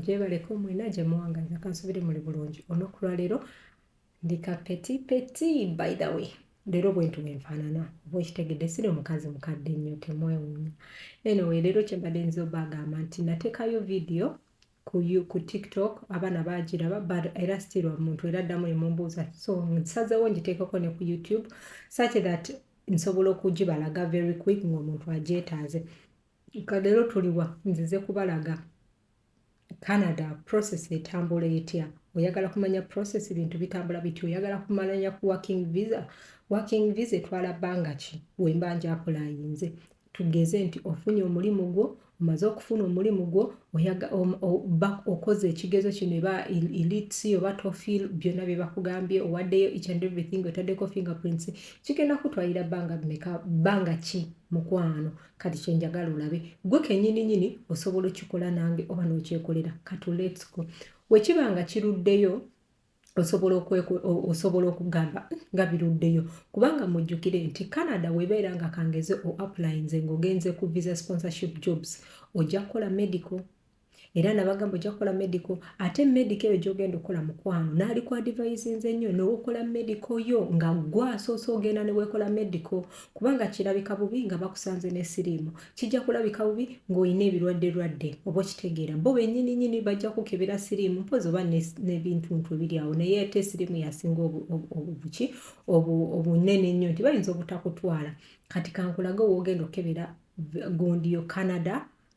Gyebaleko mwena gye muwangalira, kansubire muli bulungi. Olunaku lwaleero ndi ka petit petit. By the way, leero bwentu bwenfaanana oba okitegedde, siri omukazi mukadde nnyo, temwewuunya. Anyway, leero kyembadde nziza obagamba nti nateekayo vidiyo ku TikTok, abaana bagiraba, but era still omuntu era addamu nemumbuuza, so nsazeewo ngiteekako ne ku YouTube such that nsobola okugibalaga very quick ng'omuntu agyetaaze. Leero tuliwa? Nzize kubalaga Canada process etambula etya. Oyagala kumanya process, bintu bitambula bitya? Oyagala kumanya ku working visa? Working visa etwala bbanga ki wemba njapulayinze? Tugeze nti ofunye omulimu gwo, omaze okufuna omulimu gwo, okoze ekigezo kino eba IELTS oba TOEFL, byonna bye bakugambye, owaddeyo each and everything, otaddeko fingerprints, kigenda kutwalira bbanga meka, bbanga ki, mukwano? Kati kyenjagala olabe gwe kennyini nyini osobola okikola nange oba n'okyekolera. Kati let's go. Wekiba nga kiruddeyo, osobola okugamba nga biruddeyo, kubanga mujjukire nti Canada webeera nga kangeze o applyinze ng'ogenze ku visa sponsorship jobs, ojja kukola medical. Era nabagamba ojja kukola medical, ate medical eyo gyogenda okukola, mukwano, naaliku advisinze nnyo n'okola medical yo nga gwe asoose ogenda ne weekola medical, kubanga kirabika bubi nga bakusanze ne siriimu, kijja kulabika bubi ng'olina ebirwadde lwadde, oba okitegeera. Bo bennyini nyini bajja kukebera siriimu mpozi oba n'ebintuntu ebiri awo, naye ate siriimu yasinga obuki obunene nnyo nti bayinza obutakutwala. Kati kankulage woogenda okukebera gundi yo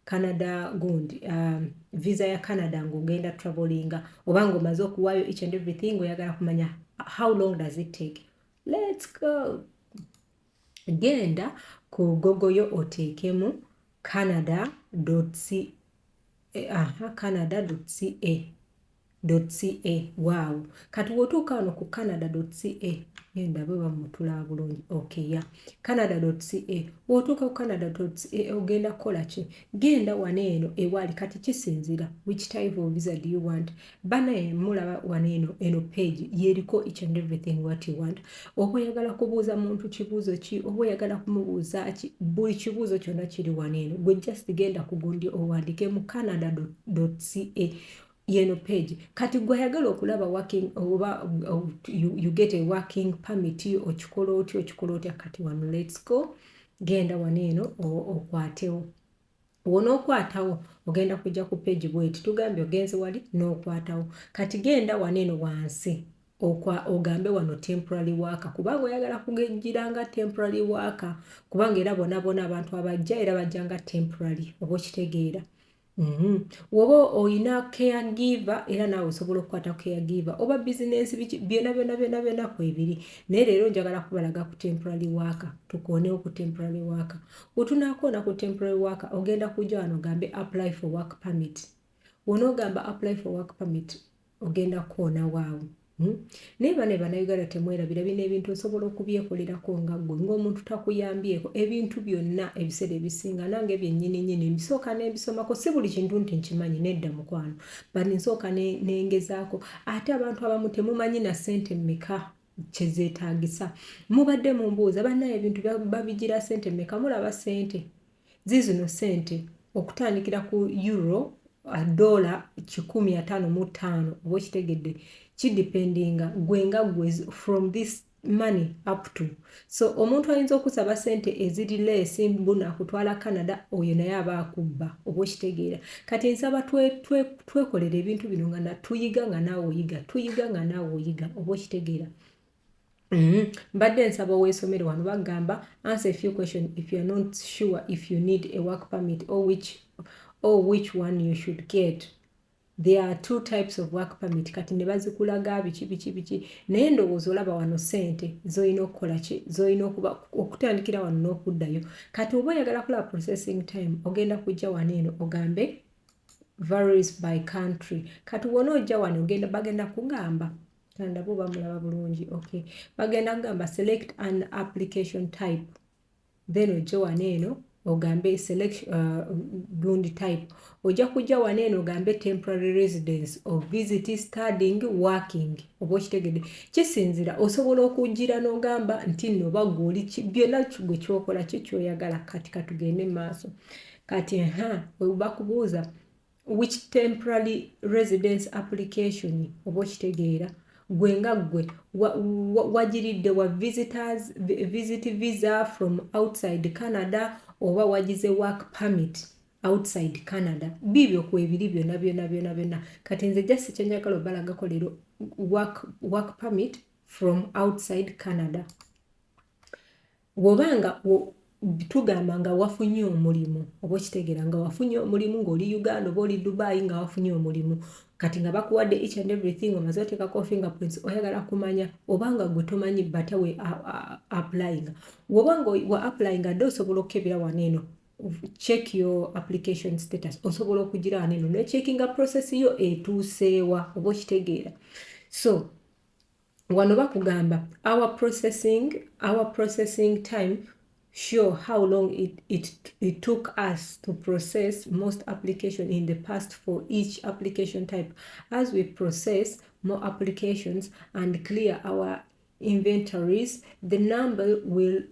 Canada gundi, visa ya Canada ng'ogenda travelinga oba ng'omaze okuwaayo each and everything, oyagala kumanya how long does it take. Let's go. Genda ku Google yo, oteekemu Canada c, aha, canada ca ca. Waawo, kati wotuuka wano ku canada ca, genda bwe bamutulaba bulungi. Okay, ya canada ca. Wotuuka ku canada ca ogenda kukola ki? Genda wano eno ewali kati kisinzira which type of visa do you want. Banaye mulaba wano eno, eno page yeriko each and everything what you want. Oba oyagala kubuuza muntu kibuuzo ki, oba oyagala kumubuuza ki, buli kibuuzo kyonna kiri wano eno. Gwe just genda ku gundi owandike mu canada ca, yeno page. Kati gwe ayagala okulaba working oba you get a working permit, okikola otya, okikola otya? Kati wano let's go. Genda wano eno okwatewo. Wonookwatawo ogenda kujja ku page bweti. Tugambye ogenze wali n'okwatawo. Kati genda wano eno wansi ogambe wano temporary worker, kubanga oyagala kugejjira nga temporary worker, kubanga era bona bona abantu abajja era bajja nga temporary, oba okitegeera. Woba oyina caregiver, era naawe osobola okukwata caregiver oba bizinensi, biki byonna byonna byonna byonna kwebiri. Naye leero njagala kubalaga ku temporary worker. Tukoonewo ku temporary worker. Wetunaakoona ku temporary worker, ogenda kujja wano ogambe apply for work permit. Wonoogamba apply for work permit, ogenda kukoona waawo. Naye bane Bannayuganda, temwerabira bino ebintu osobola okubyekolerako nga ggwe ng'omuntu takuyambyeko. Ebintu byonna ebiseera ebisinga nange byennyini nnyini mbisooka n'ebisomako, si buli kintu nti nkimanyi, nedda mukwano, but nsooka nengezaako. Ate abantu abamu temumanyi na ssente mmeka kyezeetaagisa. Mubadde mumbuuza, bannaye, ebintu babigira ssente mmeka? Mulaba ssente ziizino, ssente okutandikira ku euro, dola 155, oba okitegedde. Kidipendinga gwe nga gwe, from this money up to. So omuntu ayinza okusaba sente eziri less mbu nakutwala Canada, oyo naye aba akubba, oba okitegeera. Kati nsaba twekolera ebintu bino nga tuyiga nga naawe oyiga, tuyiga nga naawe oyiga, oba okitegeera. Mbadde nsaba oweesomere. Wano bagamba answer a few question if you are not sure if you need a work permit or which one you should get. There are two types of work permit. Kati ne bazikulaga biki biki biki, naye ndowooza olaba wano sente zolina okukola ki, zolina okuba okutandikira wano n'okuddayo. Kati oba oyagala kulaba processing time, ogenda kujja wano eno ogambe varies by country. Kati wona ojja wano ogenda, bagenda kugamba, kandaba oba mulaba bulungi. Okay, bagenda kugamba select an application type, then ojje wano eno ogambe select gundi type. Ojja kujja wano eno ogambe temporary residence or visit, studying, working, oba okitegedde. Kisinzira, osobola okugira n'ogamba nti nno oba gwoli byonna gwe kyokola ki kyoyagala. Kati katugende mu maaso. Kati ha, bakubuuza Which temporary residence application, oba okitegeera, gwe nga gwe wagiridde wa visitors, visit visa from outside Canada, oba wagize work permit outside Canada? Bibyo kwebiri byonna byonna byonna byonna. Kati nze just kyenjagala obalagako leero, work permit from outside Canada. Bw'obanga tugamba nga wafunye omulimu, oba okitegeera, nga wafunye omulimu ng'oli Uganda oba oli Dubai, nga wafunye omulimu, kati nga bakuwadde each and everything, omaze oteekako fingerprints, oyagala kumanya obanga gwe tomanyi batya we applyinga. Bw'oba nga wa applyinga dde, osobola okukebera wano eno, "Check your application status". Osobola okugira wano eno necheckinga process yo etuuseewa, oba okitegeera. So wano bakugamba our processing time show how long it took us to process most application in the past for each application type. As we process more applications and clear our inventories, the number will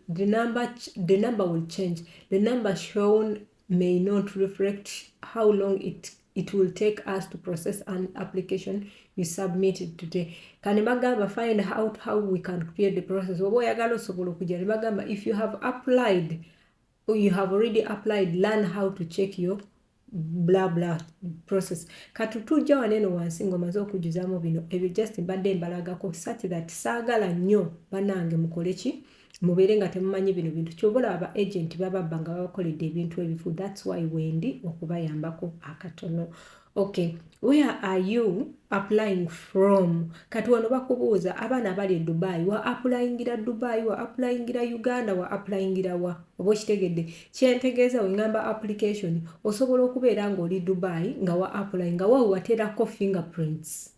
change. The number shown may not reflect how long it will take us to process an application you submitted today. Kane bagamba, "Find out how we can create the process." Oba oyagala osobola okujja ne bagamba, "If you have applied or you have already applied, learn how to check your bla bla process." Kati tujja wano eno wansi ng'omaze okujjuzaamu bino ebyo. Just mbadde mbalagako such that saagala nnyo bannange mukole ki, mubeere nga temumanyi bino bintu. Kyoba olaba aba agent bababba nga babakoledde ebintu ebifu. That's why wendi okubayambako akatono. Okay, where are you applying from? Kati wano bakubuuza abaana abali e Dubai, wa applyingira Dubai, wa applyingira Uganda, wa applyingira wa? Oba okitegedde kyentegeeza? Weŋŋamba application, osobola okubeera ng'oli Dubai nga wa apply nga wawe wateerako fingerprints,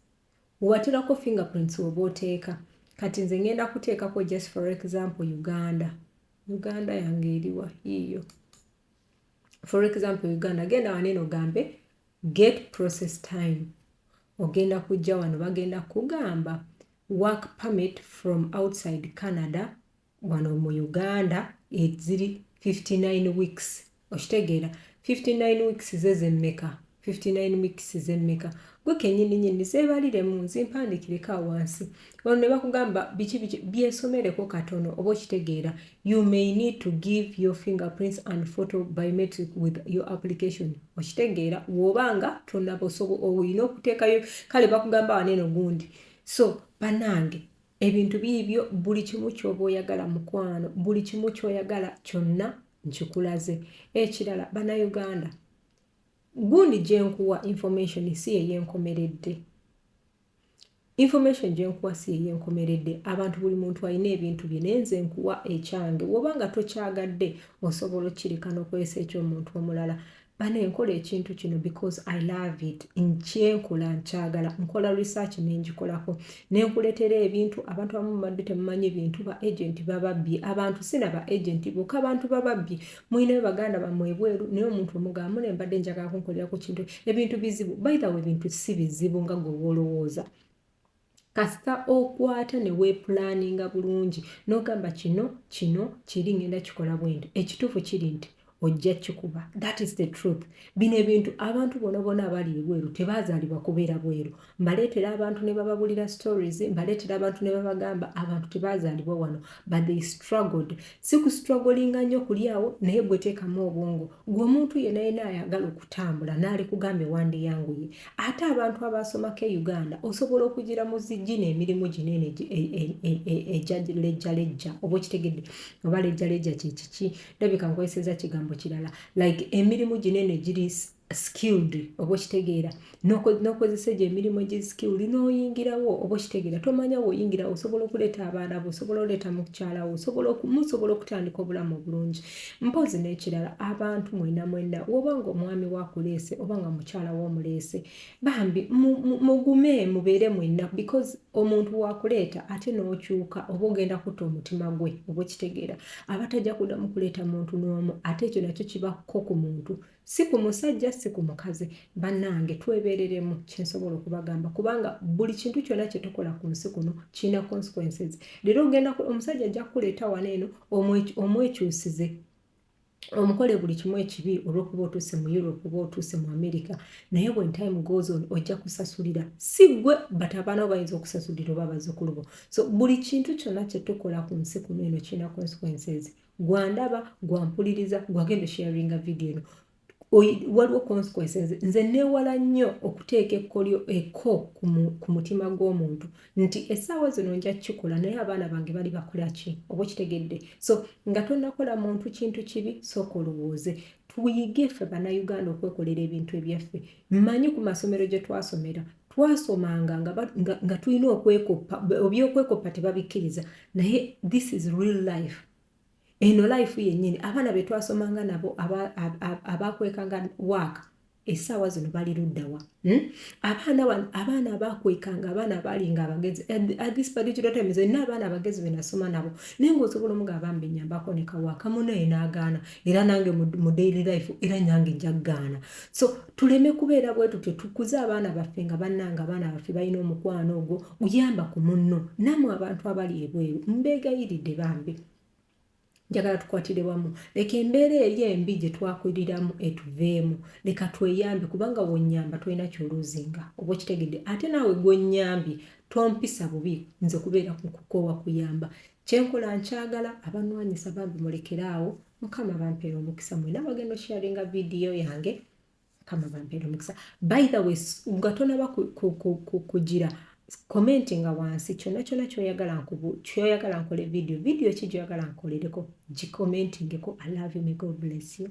wewateerako fingerprints oba oteeka. Kati nze ngenda kuteekako, just for example, Uganda. Uganda yange eriwa? Yiiyo. For example, Uganda. Genda wanene ogambe "Get process time". Ogenda kujja wano, bagenda kugamba work permit from outside Canada wano mu Uganda eziri 59 weeks. Okitegeera? 59 weeks ze zemmeka? 59 weeks zemmeka? Gwe kenyini nyini zeebaliremu, nzimpandikireko wansi wano ne bakugamba biki biki, byesomereko katono, oba okitegeera. You may need to give your fingerprints and photo biometric with your application. Okitegeera? Bw'obanga tonaba, olina okuteekayo. Kale bakugamba waneeno gundi. So bannange, ebintu biibyo, buli kimu ky'oba oyagala, mukwano, buli kimu ky'oyagala kyonna nkikulaze. Ekirala, Bannayuganda, gundi gyenkuwa information si yeyenkomeredde. Information gyenkuwa si yeyenkomeredde. Abantu, buli muntu alina ebintu bye, naye nze nkuwa ekyange. Bw'oba nga tokyagadde, osobola okukireka n'okozesa ekyomuntu omulala. Bane, nkola ekintu kino because I love it. Nkyenkola nkyagala, nkola research nengikolako nenkuleetera ebintu. Abantu abamu mubadde temumanyi bintu, ba agent bababbye abantu. Sina ba agent bokka, abantu bababbye. Mulinayo baganda bammwe ebweru, naye omuntu omugamba, "Mune, mbadde njagala kunkolera ku kintu." Ebintu bizibu. By the way, ebintu si bizibu nga gwe woolowooza, kasita okwata ne weeplanninga bulungi n'ogamba, "Kino kino kiri ngenda kikola bwe nti." Ekituufu kiri nti ojja kikuba. That is the truth. Bino ebintu, abantu bona bona abali ebweru tebazaalibwa kubeera bweru. Mbaleetera abantu ne bababulira stories, mbaleetera abantu ne babagamba abantu tebazaalibwa wano, but they struggled. Si ku strugglinga nnyo kuli awo, naye gwe teekamu obwongo. Gwe omuntu yenna yenna ayagala okutambula n'alikugambye wandiyanguye. Ate abantu abasomako e Uganda, osobola okugira mu gino emirimu gino eno egya lejjalejja, oba okitegedde? Oba lejjalejja kyekiki? Ndabika nkozeseza kigambo kirala, like emirimu gino eno egiri skilled, oba okitegeera? N'okozesa egyo emirimu egiri skilled n'oyingirawo, oba okitegeera? Tomanya woyingira, osobola okuleeta abaana bo, osobola oleeta mukyala wo, musobola okutandika obulamu obulungi. Mpozi n'ekirala, abantu mwena mwena, woba nga omwami wakuleese oba nga mukyala w'omuleese, bambi mugume, mubeere mwenna, because omuntu wakuleeta ate n'okyuka, oba ogenda kutta omutima gwe, oba okitegeera? Aba tajja kuddamu kuleeta muntu n'omu. Ate ekyo nakyo kibakko ku muntu, si ku musajja, si ku mukazi. Bannange, twebereremu, kyensobola okubagamba, kubanga buli kintu kyonna kye tukola ku nsi kuno kirina consequences. Leero ogenda, omusajja ajja kukuleeta wano eno, omwekyusize. Omukole buli kimu ekibi olw'okuba otuuse mu Europe oba otuuse mu America, naye when time goes on ojja kusasulira. Si ggwe, but abaana bo bayinza okusasulira oba abazzukulu bo. So buli kintu kyonna kye tukola ku nsi kuno eno kirina consequences. Gwandaba, gwampuliriza, gwagenda osharinga video eno, waliwo consequences. Nze neewala nnyo okuteeka ekkolyo ekko ku mutima gw'omuntu nti essaawa zino nja kukikola, naye abaana bange bali bakola ki? Oba okitegedde? So nga tonnakola muntu kintu kibi, sooka olowooze. Tuyige ffe Bannayuganda okwekolera ebintu ebyaffe. Mmanyi ku masomero gye twasomera, twasomanga nga tulina okwekoppa. Ebyokwekoppa tebabikkiriza, naye this is real life. Eno life yennyini. Abaana be twasomanga nabo abakwekanga waaka, essaawa zino bali luddawa? Abaana, abaana abakwekanga, abaana abaalinga abagezi at this particular time, zenna abaana abagezi be nasoma nabo, naye ng'osobola omugamba, "Bambi, nyambako ne kawaaka." Munaye n'agaana. Era nange mu daily life era nange njagaana. So tuleme kubeera bwe tutyo. Tukuze abaana baffe nga bannanga abaana baffe balina omukwano ogwo uyamba ku munno. Nammwe abantu abali ebweru, mbeegayiridde bambi, njagala tukwatire wamu. Leka embeera eri embi gye twakuliramu etuveemu. Leka tweyambe, kubanga wonyamba tolina kyoluzinga. Oba okitegedde? Ate naawe gwonyambye, tompisa bubi. Nze kubeera kukoowa kuyamba, kyenkola nkyagala. Abanwanyisa bambi mulekeraawo. Mukama bampeera omukisa mwena bagenda osharinga vidiyo yange. Mukama bampeera omukisa. By the way, nga tonaba kugira commentinga wansi kyonna kyonna kyoyagala nkole video. Video ki gyoyagala nkolereko? Gicommentingeko. I love you. May God bless you.